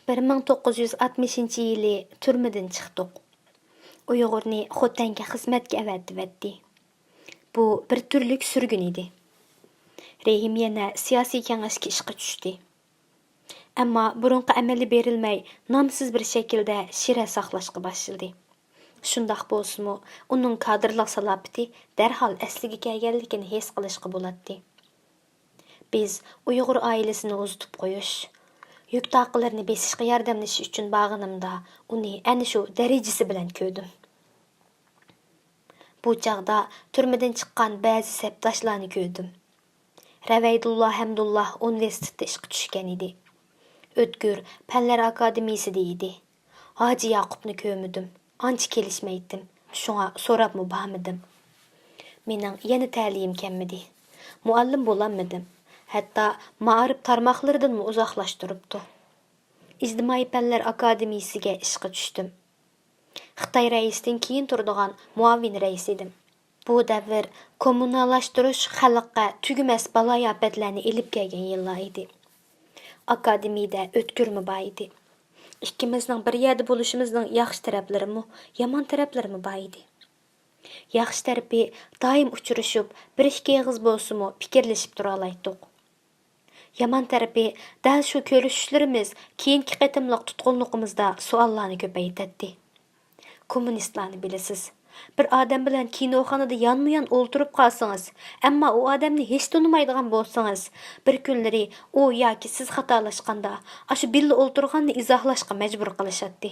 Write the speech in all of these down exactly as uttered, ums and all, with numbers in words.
بىر مىڭ توققۇز يۈز ئاتمىشىنچى يىلى تۈرمىدىن چىقتۇق. ئۇيغۇرنى خوتەنگە خىزمەتكە ئەۋەتىۋەتتى. بۇ بىر تۈرلۈك سۈرگۈن ئىدى. رېھىم يەنە سىياسىي كېڭەشكە ئىشقا چۈشتى. ئەمما بۇرۇنقى ئەمەلى بېرىلمەي، نامسىز بىر شەكىلدە شىرە ساقلاشقا باشلىدى. شۇنداق بولسىمۇ، ئۇنىڭ كادىرلىق سالاپىتى دەرھال ئەسلىگە كەلگەنلىكىنى ھېس قىلىشقا بولاتتى. بىز ئۇيغۇر ئائىلىسىنى ئۇزىتىپ قويۇش، يۈك تاقىلىرىنى بېسىشقا ياردەملىشىش ئۈچۈن بارغىنىمدا، ئۇنى ئەنە شۇ دەرىجىسى بىلەن كۆردۈم. بۇ چاغدا تۈرمىدىن چىققان بەزى سەپداشلارنى كۆردۈم. رەۋەيدۇللا ھەمدۇللا ئۇنىۋېرسىتېتتا ئىشقا چۈشكەن ئىدى. ئۆتكۈر پەنلەر ئاكادېمىيىسىدە ئىدى. ھاجى ياقۇپنى كۆرمىدىم. ئانچە كېلىشمەيتتىم. شۇڭا سوراپمۇ بارمىدىم. مېنىڭ يەنە تەلىيىم كەلمىدى. مۇئەللىم بولالمىدىم. ھەتتا مائارىپ تارماقلىرىدىنمۇ ئۇزاقلاشتۇرۇپتۇ. ئىجتىمائىي پەنلەر ئاكادېمىيىسىگە ئىشقا چۈشتۈم. خىتاي رەئىسىدىن كېيىن تۇرىدىغان مۇئاۋىن رەئىس ئىدىم. بۇ دەۋر كوممۇناللاشتۇرۇش خەلققە تۈگىمەس بالايىئاپەتلەرنى ئېلىپ كەلگەن يىللار ئىدى. ئاكادېمىيىدە ئۆتكۈرمۇ بار ئىدى. ئىككىمىزنىڭ بىر يەردە بولۇشىمىزنىڭ ياخشى تەرەپلىرىمۇ، يامان تەرەپلىرىمۇ بار ئىدى. ياخشى تەرىپى، دائىم ئۇچرىشىپ، بىر ئىككى ئېغىز بولسىمۇ پىكىرلىشىپ تۇرالايتتۇق. يامان تەرىپى، دەل شۇ كۆرۈشۈشلىرىمىز كېيىنكى قېتىملىق تۇتقۇنلۇقىمىزدا سوئاللارنى كۆپەيتەتتى. كوممۇنىستلارنى بىلىسىز. بىر ئادەم بىلەن كىنوخانىدا يانمۇ يان ئولتۇرۇپ قالسىڭىز، ئەمما ئۇ ئادەمنى ھېچ تونۇمايدىغان بولسىڭىز، بىر كۈنلىرى ئۇ ياكى سىز خاتالاشقاندا، ئاشۇ بىللە ئولتۇرغاننى ئىزاھلاشقا مەجبۇر قىلىشاتتى.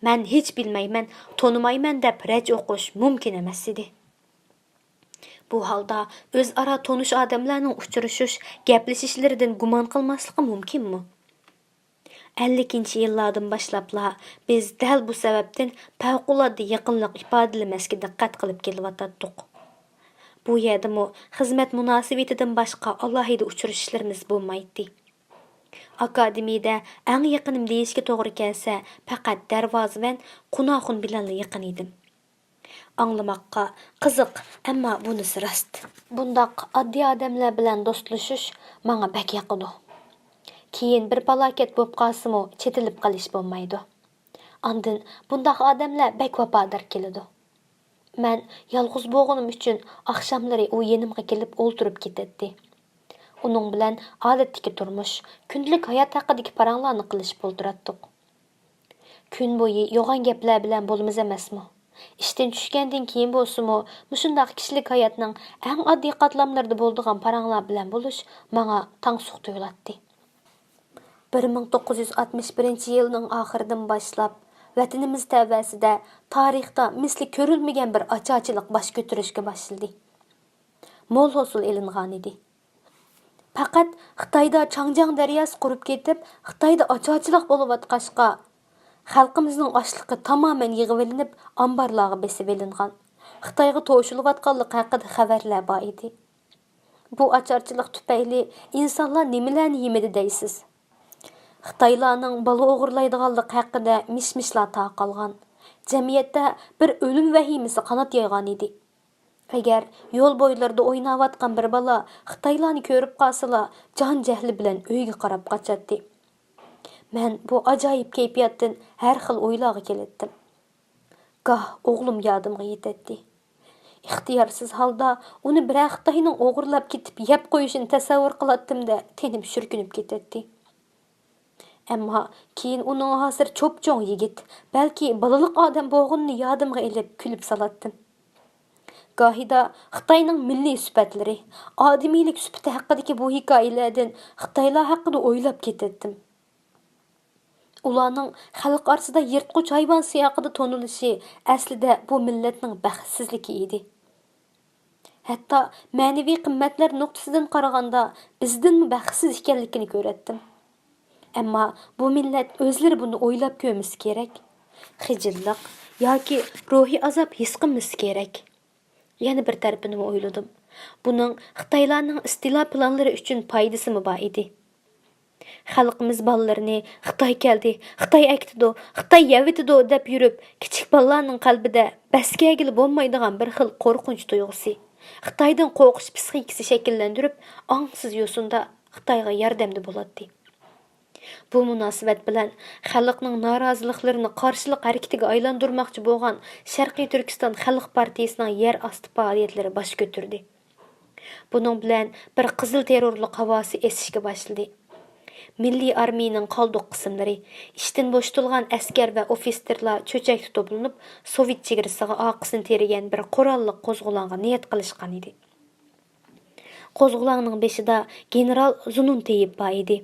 مەن ھېچ بىلمەيمەن، تونۇمايمەن دەپ رەج ئوقۇش مۇمكىن ئەمەس ئىدى. بۇ ھالدا ئۆزئارا تونۇش ئادەملەرنىڭ ئۇچرىشىش، گەپلىشىشلىرىدىن گۇمان قىلماسلىقى مۇمكىنمۇ؟ ئەللىكىنچى يىللاردىن باشلاپلا بىز دەل بۇ سەۋەبتىن پەۋقۇلئاددە يېقىنلىق ئىپادىلىمەسكە دىققەت قىلىپ كېلىۋاتاتتۇق. بۇ يەردىمۇ خىزمەت مۇناسىۋىتىدىن باشقا ئالاھىدە ئۇچرىشىشلىرىمىز بولمايتتى. ئاكادېمىيىدە ئەڭ يېقىنىم دېيىشكە توغرا كەلسە، پەقەت دەرۋازىۋەن قۇناخۇن بىلەنلا يېقىن ئىدىم. ئاڭلىماققا قىزىق، ئەمما بۇنىسى راست. بۇنداق ئاددىي ئادەملەر بىلەن دوستلىشىش ماڭا بەك ياقىدۇ. كېيىن بىر پالاكەت بولۇپ قالسىمۇ، چېتىلىپ قېلىش بولمايدۇ. ئاندىن بۇنداق ئادەملەر بەك ۋاپادار كېلىدۇ. مەن يالغۇز بولغىنىم ئۈچۈن ئاخشاملىرى ئۇ يېنىمغا كېلىپ ئولتۇرۇپ كېتەتتى. ئۇنىڭ بىلەن ئادەتتىكى تۇرمۇش، كۈندىلىك ھايات ھەققىدىكى پاراڭلارنى قىلىشىپ ئولتۇراتتۇق. كۈن بويى يوغان گەپلەر بىلەن بولىمىز ئەمەسمۇ؟ ئىشتىن چۈشكەندىن كېيىن بولسىمۇ، مۇشۇنداق كىشىلىك ھاياتنىڭ ئەڭ ئاددىي قاتلاملىرىدا بولىدىغان پاراڭلار بىلەن بولۇش ماڭا تاڭسۇق تۇيۇلاتتى. بىر مىڭ توققۇز يۈز ئاتمىش بىرىنچى يىلنىڭ ئاخىرىدىن باشلاپ، ۋەتىنىمىز تەۋەسىدە تارىختا مىسلى كۆرۈلمىگەن بىر ئاچارچىلىق باش كۆتۈرۈشكە باشلىدى. مول ھوسۇل ئېلىنغانىدى. پەقەت خىتايدا چاڭجياڭ دەرياسى قۇرۇپ كېتىپ، خىتايدا ئاچارچىلىق بولۇۋاتقاچقا، خەلقىمىزنىڭ ئاشلىقى تامامەن يىغىۋېلىنىپ، ئامبارلارغا بېسىۋېلىنغان، خىتايغا توشۇلۇۋاتقانلىقى ھەققىدە خەۋەرلەر بار ئىدى. بۇ ئاچارچىلىق تۈپەيلى ئىنسانلار نېمىلەرنى يېمىدى دەيسىز؟ خىتايلارنىڭ بالا ئوغرىلايدىغانلىقى ھەققىدە مىش-مىشلار تارقالغان. جەمئىيەتتە بىر ئۆلۈم ۋەھىمىسى قانات يايغان ئىدى. ئەگەر يول بويلىرىدا ئويناۋاتقان بىر بالا خىتايلارنى كۆرۈپ قالسىلا، جان-جەھلى بىلەن ئۆيىگە قاراپ قاچاتتى. مەن بۇ ئاجايىپ كەيپىياتتىن ھەر خىل ئويلارغا كېلەتتىم. گاھ ئوغلۇم يادىمغا يېتەتتى. ئىختىيارسىز ھالدا ئۇنى بىرەر خىتاينىڭ ئوغرىلاپ كېتىپ يەپ قويۇشىنى تەسەۋۋۇر قىلاتتىم-دە، تېنىم شۈركۈنۈپ كېتەتتى. ئەمما كېيىن ئۇنىڭ ھازىر چوپچوڭ يىگىت، بەلكى بالىلىق ئادەم بولغىنىنى يادىمغا ئېلىپ كۈلۈپ سالاتتىم. گاھىدا خىتاينىڭ مىللىي سۈپەتلىرى، ئادىمىيلىك سۈپىتى ھەققىدىكى بۇ ھېكايىلەردىن خىتايلار ھەققىدە ئويلاپ كېتەتتىم. ئۇلارنىڭ خەلق ئارىسىدا يىرتقۇچ ھايۋان سىياقىدا تونۇلۇشى ئەسلىدە بۇ مىللەتنىڭ بەختسىزلىكى ئىدى. ھەتتا مەنىۋى قىممەتلەر نۇقتىسىدىن قارىغاندا بىزدىنمۇ بەختسىز ئىكەنلىكىنى كۆرەتتىم. ئەمما بۇ مىللەت ئۆزلىرى بۇنى ئويلاپ كۆرمىسى كېرەك. خىجىللىق ياكى روھىي ئازاب ھېس قىلمىسى كېرەك. يەنە بىر تەرىپىنىمۇ ئويلىدىم. بۇنىڭ خىتايلارنىڭ ئىستىلا پىلانلىرى ئۈچۈن پايدىسىمۇ بار ئىدى. خەلقىمىز بالىلىرىنى «خىتاي كەلدى، خىتاي ئەكېتىدۇ، خىتاي يەۋېتىدۇ» دەپ يۈرۈپ، كىچىك بالىلارنىڭ قەلبىدە بەس كەلگىلى بولمايدىغان بىر خىل قورقۇنچ تۇيغۇسى، خىتايدىن قورقۇش پىسخىكىسى شەكىللەندۈرۈپ، ئاڭسىز يوسۇندا خىتايغا ياردەمدە بولاتتى. بۇ مۇناسىۋەت بىلەن خەلقنىڭ نارازىلىقلىرىنى قارشىلىق ھەرىكىتىگە ئايلاندۇرماقچى بولغان شەرقىي تۈركىستان خەلق پارتىيىسىنىڭ يەر ئاستى پائالىيەتلىرى باش كۆتۈردى. بۇنىڭ بىلەن بىر قىزىل تېررورلۇق ھاۋاسى ئېسىشكە باشلىدى. مىللىي ئارمىيىنىڭ قالدۇق قىسىملىرى، ئىشتىن بوشىتىلغان ئەسكەر ۋە ئوفىتسېرلار چۆچەكتە توپلىنىپ، سوۋېت چېگرىسىغا ئارقىسىنى تىرىگەن بىر قوراللىق قوزغىلاڭغا نىيەت قىلىشقان ئىدى. قوزغىلاڭنىڭ بېشىدا گېنېرال زۇنۇن تېيىپ بار ئىدى.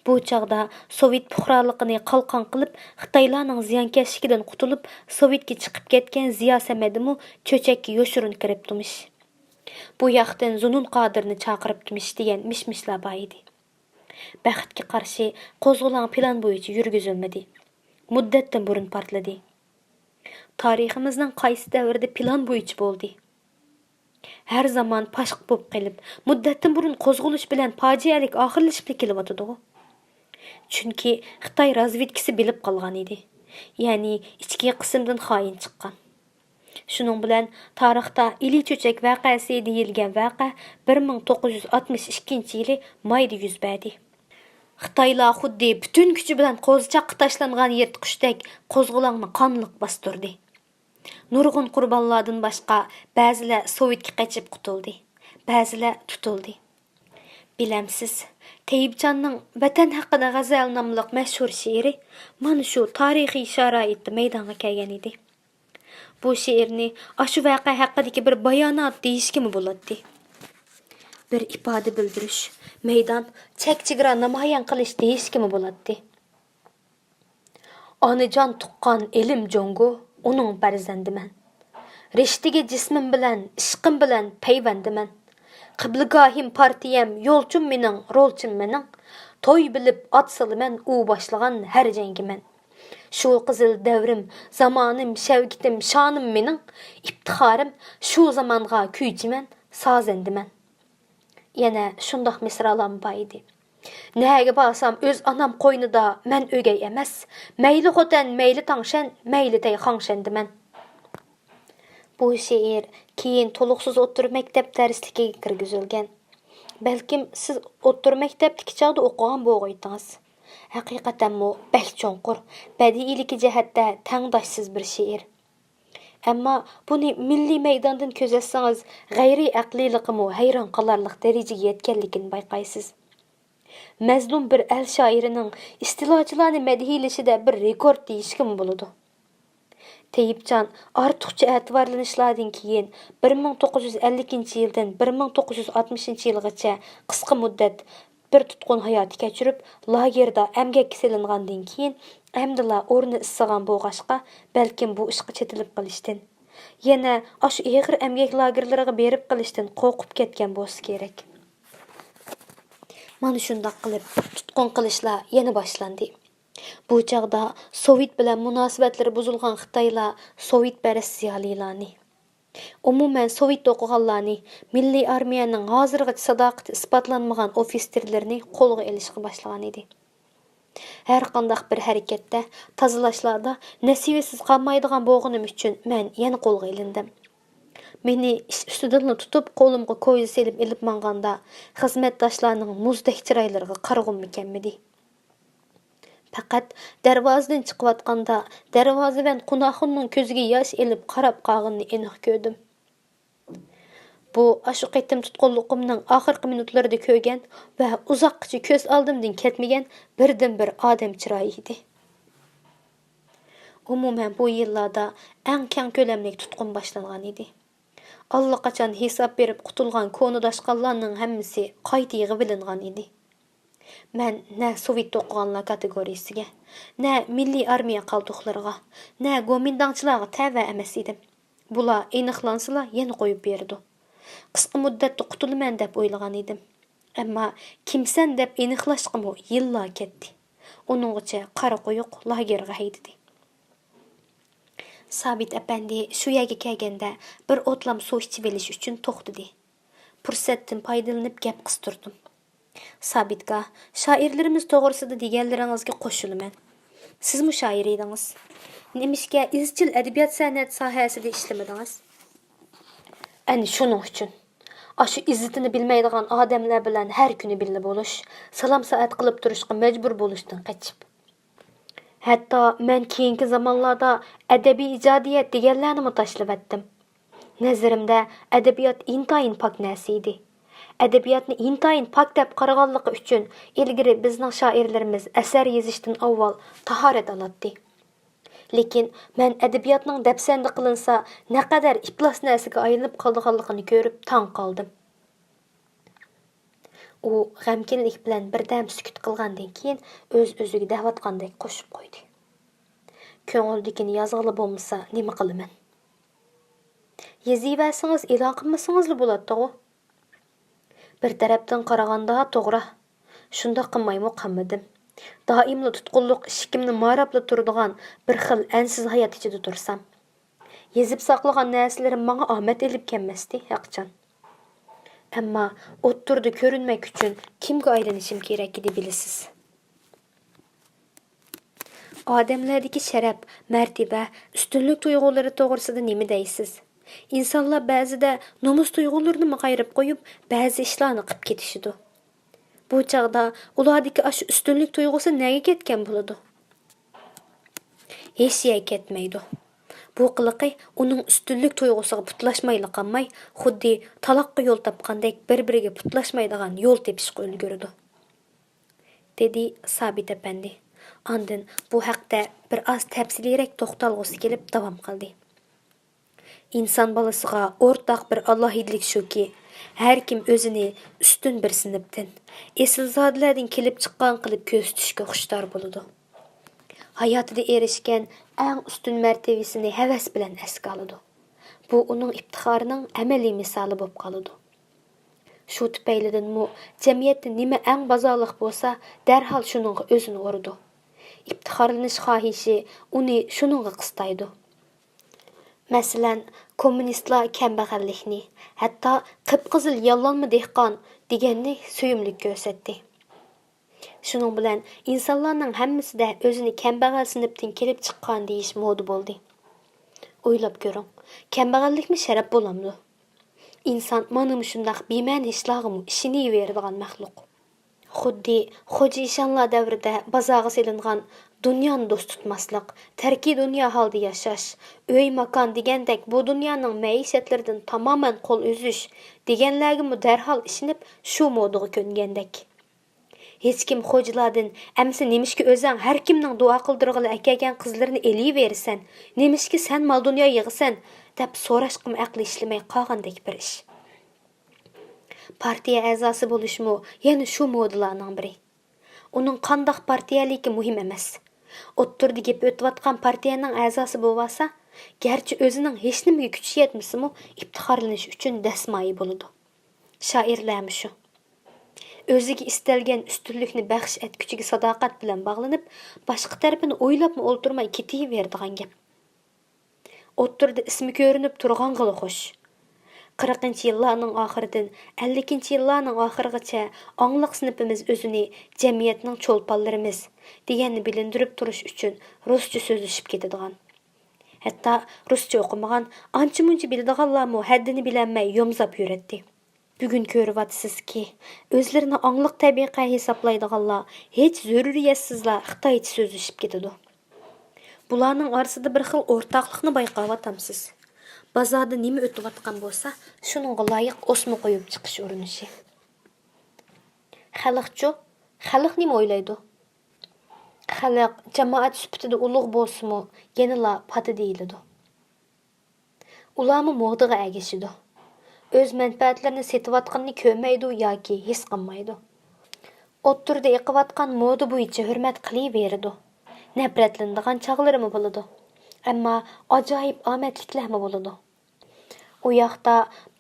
بۇ چاغدا سوۋېت پۇقرالىقىنى قالقان قىلىپ، خىتايلارنىڭ زىيانكەشلىكىدىن قۇتۇلۇپ، سوۋېتكە چىقىپ كەتكەن زىيا سەمەدىمۇ چۆچەككە يوشۇرۇن كىرىپتىمىش. بۇ ياقتىن زۇنۇن قادىرنى چاقىرىپتىمىش دېگەن مىش-مىشلار بار ئىدى. بەختكە قارشى، قوزغىلاڭ پىلان بويىچە يۈرگۈزۈلمىدى. مۇددەتتىن بۇرۇن پارتلىدى. تارىخىمىزنىڭ قايسى دەۋرىدە پىلان بويىچە بولدى؟ ھەر زامان پاشقا بولۇپ قېلىپ، مۇددەتتىن بۇرۇن قوزغىلىش بىلەن پاجىئەلىك ئاخىرلىشىپلا كېلىۋاتىدۇ. چۈنكى خىتاي رازۋېدكىسى بىلىپ قالغان ئىدى. يەنى ئىچكى قىسىمدىن خائىن چىققان. شۇنىڭ بىلەن تارىختا ئىلى چۆچەك ۋەقەسى دېيىلگەن ۋەقە بىر مىڭ توققۇز يۈز ئاتمىش ئىككىنچى يىلى مايدا يۈز بەردى. خىتايلار خۇددى پۈتۈن كۈچى بىلەن قوزىچاققا تاشلانغان يىرتقۇچتەك قوزغىلاڭنى قانلىق باستۇردى. نۇرغۇن قۇربانلاردىن باشقا، بەزىلەر سوۋېتكە قېچىپ قۇتۇلدى، بەزىلەر تۇتۇلدى. بىلەمسىز، تەيىپجاننىڭ ۋەتەن ھەققىدە غەزەل ناملىق مەشھۇر شېئىرى مانا شۇ تارىخىي شارائىتتا مەيدانغا كەلگەن ئىدى. بۇ شېئىرنى ئاشۇ ۋەقە ھەققىدىكى بىر بايانات دېيىشكىمۇ بولاتتى. بىر ئىپادە بىلدۈرۈش، مەيدان، چەك-چېگرا نامايان قىلىش دېيىشكىمۇ بولاتتى. ئانىجان تۇغقان ئېلىم جۇڭگو، ئۇنىڭ پەرزەندىمەن. رىشتىگە جىسمىم بىلەن، ئىشقىم بىلەن پەيۋەندىمەن. قىبلىگاھىم پارتىيەم، يولچۇم مېنىڭ، رولچىم مېنىڭ. توي بىلىپ ئات سالىمەن، ئۇ باشلىغان ھەر جەڭگە مەن. شۇ قىزىل دەۋرىم، زامانىم، شەۋكىتىم، شانىم مېنىڭ. ئىپتىخارىم، شۇ زامانغا كۈيچىمەن، سازەندىمەن. يەنە شۇنداق مىسرالارمۇ بار ئىدى. نەگە بارسام ئۆز ئانام قوينىدا مەن ئۆگەي ئەمەس. مەيلى خوتەن، مەيلى تاڭشەن، مەيلى تەي خاڭشەندىمەن. بۇ شېئىر كېيىن تولۇقسىز ئوتتۇرا مەكتەپ دەرسلىكىگە كىرگۈزۈلگەن. بەلكىم سىز ئوتتۇرا مەكتەپتىكى چاغدا ئوقۇغان بولغىيتىڭىز. ھەقىقەتەنمۇ بەك چوڭقۇر، بەدىئىيلىكى جەھەتتە تەڭداشسىز بىر شېئىر. ئەمما بۇنى مىللىي مەيداندىن كۆزەتسىڭىز، غەيرىي ئەقلىيلىقىمۇ ھەيران قالارلىق دەرىجىگە يەتكەنلىكىنى بايقايسىز. مەزلۇم بىر ئەل شائىرىنىڭ ئىستىلاچىلارنى مەدھىيلىشىدە بىر رېكورت دېيىشكىمۇ بولىدۇ. تەيىپجان ئارتۇقچە ئەتىۋارلىنىشلاردىن كېيىن، بىر مىڭ توققۇز يۈز ئەللىكىنچى يىلدىن بىر مىڭ توققۇز يۈز ئاتمىشىنچى يىلغىچە قىسقا مۇددەت بىر تۇتقۇن ھاياتى كەچۈرۈپ، لاگېردا ئەمگەككە سېلىنغاندىن كېيىن، ئەمدىلا ئورنى ئىسسىغان بولغاچقا، بەلكىم بۇ ئىشقا چېتىلىپ قېلىشتىن، يەنە ئاشۇ ئېغىر ئەمگەك لاگېرلىرىغا بېرىپ قېلىشتىن قورقۇپ كەتكەن بولسا كېرەك. مانا شۇنداق قىلىپ، تۇتقۇن قىلىشلار يەنە باشلاندى. بۇ چاغدا سوۋېت بىلەن مۇناسىۋەتلىرى بۇزۇلغان خىتايلار سوۋېتپەرەس زىيالىيلارنى، ئومۇمەن، سوۋېتتا ئوقۇغانلارنى، مىللىي ئارمىيەنىڭ ھازىرغىچە ساداقىتى ئىسپاتلانمىغان ئوفىتسېرلىرىنى قولغا ئېلىشقا باشلىغان ئىدى. ھەرقانداق بىر ھەرىكەتتە، تازىلاشلاردا نەسىۋىسىز قالمايدىغان بولغىنىم ئۈچۈن مەن يەنە قولغا ئېلىندىم. مېنى ئىش ئۈستىدىنلا تۇتۇپ، قولۇمغا كويزا سېلىپ ئېلىپ ماڭغاندا، خىزمەتداشلارنىڭ مۇزدەك چىرايلىرىغا قارىغۇممۇ كەلمىدى. پەقەت دەرۋازىدىن چىقىۋاتقاندا، دەرۋازىۋەن قوناخۇننىڭ كۆزىگە ياش ئېلىپ قاراپ قالغىنىنى ئېنىق كۆردۈم. بۇ ئاشۇ قېتىم تۇتقۇنلۇقۇمنىڭ ئاخىرقى مىنۇتلىرىدا كۆرگەن ۋە ئۇزاققىچە كۆز ئالدىمدىن كەتمىگەن بىردىنبىر ئادەم چىرايى ئىدى. ئومۇمەن، بۇ يىللاردا ئەڭ كەڭ كۆلەملىك تۇتقۇن باشلانغان ئىدى. ئاللىقاچان ھېساب بېرىپ قۇتۇلغان كونا داشقاللارنىڭ ھەممىسى قايتا يىغىۋېلىنغان ئىدى. مەن نە سوۋېتتا ئوقۇغانلار كاتېگورىيىسىگە، نە مىللىي ئارمىيە قالدۇقلىرىغا، نە گومىنداڭچىلارغا تەۋە ئەمەس ئىدىم. بۇلار ئېنىقلانسىلا يەنە قويۇپ بېرىدۇ. قىسقا مۇددەتتە قۇتۇلىمەن دەپ ئويلىغان ئىدىم. ئەمما كىمسەن دەپ ئېنىقلاشقىمۇ يىللار كەتتى. ئۇنىڭغىچە قارا قويۇق لاگېرغا ھەيدىدى. سابىت ئەپەندى شۇ يەرگە كەلگەندە بىر ئوتلام سۇ ئىچىۋېلىش ئۈچۈن توختىدى. پۇرسەتتىن پايدىلىنىپ گەپ قىستۇردۇم. سابىتكا، شائىرلىرىمىز توغرىسىدا دېگەنلىرىڭىزگە قوشۇلىمەن. سىزمۇ شائىر ئىدىڭىز. نېمىشقا ئىزچىل ئەدەبىيات سەنئەت ساھەسىدە ئىشلىمىدىڭىز؟ ئەنە شۇنىڭ ئۈچۈن. ئاشۇ ئىززىتىنى بىلمەيدىغان ئادەملەر بىلەن ھەر كۈنى بىللە بولۇش، سالام-سائەت قىلىپ تۇرۇشقا مەجبۇر بولۇشتىن قېچىپ. ھەتتا مەن كېيىنكى زامانلاردا ئەدەبىي ئىجادىيەت دېگەنلەرنىمۇ تاشلىۋەتتىم. نەزىرىمدە ئەدەبىيات ئىنتايىن پاك نەرسە ئىدى. ئەدەبىياتنى ئىنتايىن پاك دەپ قارىغانلىقى ئۈچۈن ئىلگىرى بىزنىڭ شائىرلىرىمىز ئەسەر يېزىشتىن ئاۋۋال تاھارەت ئالاتتى. لېكىن مەن ئەدەبىياتنىڭ دەپسەندە قىلىنسا نەقەدەر ئىپلاس نەرسىگە ئايلىنىپ قالىدىغانلىقىنى كۆرۈپ تاڭ قالدىم. ئۇ غەمكىنلىك بىلەن بىردەم سۈكۈت قىلغاندىن كېيىن ئۆز-ئۆزىگە دەۋاتقاندەك قوشۇپ قويدى. كۆڭۈلدىكىنى يازغىلى بولمىسا نېمە قىلىمەن؟ يېزىۋەرسىڭىز ئېلان قىلمىسىڭىزلا بولاتتىغۇ؟ بىر تەرەپتىن قارىغاندا توغرا. شۇنداق قىلمايمۇ قالمىدىم. دائىملا تۇتقۇنلۇق ئىشىكىمنى ماراپلا تۇرىدىغان بىر خىل ئەنسىز ھايات ئىچىدە تۇرسام. يېزىپ ساقلىغان نەرسىلىرىم ماڭا ئامەت ئېلىپ كەلمەستى، ھەقىچان. ئەمما ئوتتۇرىدا كۆرۈنمەك ئۈچۈن كىمگە ئايلىنىشىم كېرەك ئىدى بىلىسىز. ئادەملەردىكى شەرەپ، مەرتىۋە، ئۈستۈنلۈك تۇيغۇلىرى توغرىسىدا نېمە دەيسىز؟ ئىنسانلار بەزىدە نومۇس تۇيغۇلىرىنىمۇ قايرىپ قويۇپ، بەزى ئىشلارنى قىپ كېتىشىدۇ. بۇ چاغدا ئۇلاردىكى ئاشۇ ئۈستۈنلۈك تۇيغۇسى نەگە كەتكەن بولىدۇ؟ ھېچ يەرگە كەتمەيدۇ. بۇ قىلىقى ئۇنىڭ ئۈستۈنلۈك تۇيغۇسىغا پۇتلاشمايلا قالماي، خۇددى تالاققا يول تاپقاندەك بىر-بىرىگە پۇتلاشمايدىغان يول تېپىشقا ئۈلگۈرىدۇ. دېدى سابىت ئەپەندى. ئاندىن بۇ ھەقتە بىر ئاز تەپسىلىيرەك توختالغۇسى كېلىپ داۋام قىلدى. ئىنسان بالىسىغا ئورتاق بىر ئالاھىدىلىك شۇكى، ھەر كىم ئۆزىنى ئۈستۈن بىر سىنىپتىن، ئېسىلزادىلەردىن كېلىپ چىققان قىلىپ كۆرسىتىشكە خۇشتار بولىدۇ. ھاياتىدا ئېرىشكەن ئەڭ ئۈستۈن مەرتىۋىسىنى ھەۋەس بىلەن ئەسكە ئالىدۇ. بۇ ئۇنىڭ ئىپتىخارىنىڭ ئەمەلىي مىسالى بولۇپ قالىدۇ. شۇ تۈپەيلىدىنمۇ جەمئىيەتتە نېمە ئەڭ بازارلىق بولسا، دەرھال شۇنىڭغا ئۆزىنى ئۇرىدۇ. ئىپتىخارلىنىش خاھىشى ئۇنى شۇنىڭغا قىستايدۇ. مەسىلەن، كوممۇنىستلار كەمبەغەللىكنى، ھەتتا قىپقىزىل ياللانما دېھقان دېگەننى سۆيۈملۈك كۆرسەتتى. شۇنىڭ بىلەن ئىنسانلارنىڭ ھەممىسىدە ئۆزىنى كەمبەغەل سىنىپتىن كېلىپ چىققان دېيىش مودا بولدى. ئويلاپ كۆرۈڭ، كەمبەغەللىكمۇ شەرەپ بولامدۇ؟ ئىنسان مانا مۇشۇنداق بىمەنە ئىشلارغىمۇ ئىشىنىۋېرىدىغان مەخلۇق. خۇددى خوجا ئىشانلار دەۋرىدە بازارغا سېلىنغان دۇنيانى دوست تۇتماسلىق، تەركى دۇنيا ھالدا ياشاش، ئۆي، ماكان دېگەندەك بۇ دۇنيانىڭ مەئىشەتلىرىدىن تامامەن قول ئۈزۈش دېگەنلەرگىمۇ دەرھال ئىشىنىپ، شۇ مودىغا كۆنگەندەك. ھېچكىم خوجىلاردىن، «ئەمىسە نېمىشقا ئۆزەڭ ھەر كىمنىڭ دۇئا قىلدۇرغىلى ئەكەلگەن قىزلىرىنى ئېلىۋېرىسەن؟ نېمىشقا سەن مال-دۇنيا يىغىسەن؟» دەپ سوراشقىمۇ ئەقلى ئىشلىمەي قالغاندەك بىر ئىش. پارتىيە ئەزاسى بولۇشمۇ يەنە شۇ مودىلارنىڭ بىرى. ئۇنىڭ قانداق پارتىيەلىكى مۇھىم ئەمەس. ئوتتۇرىدا گېپى ئۆتۈۋاتقان پارتىيەنىڭ ئەزاسى بولۇۋالسا، گەرچە ئۆزىنىڭ ھېچنېمىگە كۈچى يەتمىسىمۇ، ئىپتىخارلىنىش ئۈچۈن دەسمايە بولىدۇ. شائىرلارمۇ شۇ. ئۆزىگە ئىستەلگەن ئۈستۈنلۈكنى بەخش ئەتكۈچىگە ساداقەت بىلەن باغلىنىپ، باشقا تەرىپىنى ئويلاپمۇ ئولتۇرماي كېتىۋېرىدىغان گەپ. ئوتتۇرىدا ئىسمى كۆرۈنۈپ تۇرغانغىلا خوش. قىرىقىنچى يىللارنىڭ ئاخىرىدىن ئەللىكىنچى يىللارنىڭ ئاخىرىغىچە ئاڭلىق سىنىپىمىز ئۆزىنى «جەمئىيەتنىڭ چولپانلىرىمىز» دېگەننى بىلىندۈرۈپ تۇرۇش ئۈچۈن رۇسچە سۆزلىشىپ كېتىدىغان. ھەتتا رۇسچە ئوقۇمىغان، ئانچە-مۇنچە بىلىدىغانلارمۇ ھەددىنى بىلەلمەي يومزاپ يۈرەتتى. بۈگۈن كۆرۈۋاتىسىزكى، ئۆزلىرىنى ئاڭلىق تەبىقە ھېسابلايدىغانلار ھېچ زۆرۈرىيەتسىزلا خىتايچە سۆزلىشىپ كېتىدۇ. بۇلارنىڭ ئارىسىدا بىر خىل ئورتاقلىقنى بايقاۋاتامسىز؟ بازاردا نېمە ئۆتۈۋاتقان بولسا، شۇنىڭغا لايىق ئوسما قويۇپ چىقىش ئۇرۇنۇشى. خەلقچۇ؟ خەلق نېمە ئويلايدۇ؟ خەلق جامائەت سۈپىتىدە ئۇلۇغ بولسىمۇ، يەنىلا پادا دېيىلىدۇ. ئۇلارمۇ مودىغا ئەگىشىدۇ. ئۆز مەنپەئەتلىرىنى سېتىۋاتقىنىنى كۆرمەيدۇ ياكى ھېس قىلمايدۇ. ئوتتۇرىدا ئېقىۋاتقان مودا بويىچە ھۆرمەت قىلىۋېرىدۇ. نەپرەتلىنىدىغان چاغلىرىمۇ بولىدۇ. ئەمما ئاجايىپ ئامەتلىكلەرمۇ بولىدۇ. ئۇ ياقتا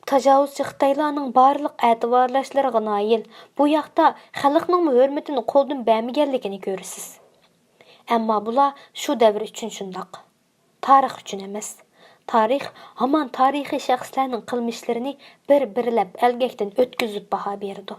تاجاۋۇزچى خىتايلارنىڭ بارلىق ئەتىۋارلاشلىرىغا نايىل، بۇ ياقتا خەلقنىڭمۇ ھۆرمىتىنى قولدىن بەرمىگەنلىكىنى كۆرىسىز. ئەمما بۇلار شۇ دەۋر ئۈچۈن شۇنداق. تارىخ ئۈچۈن ئەمەس. تارىخ ھامان تارىخىي شەخسلەرنىڭ قىلمىشلىرىنى بىر-بىرلەپ ئەلگەكتىن ئۆتكۈزۈپ باھا بېرىدۇ.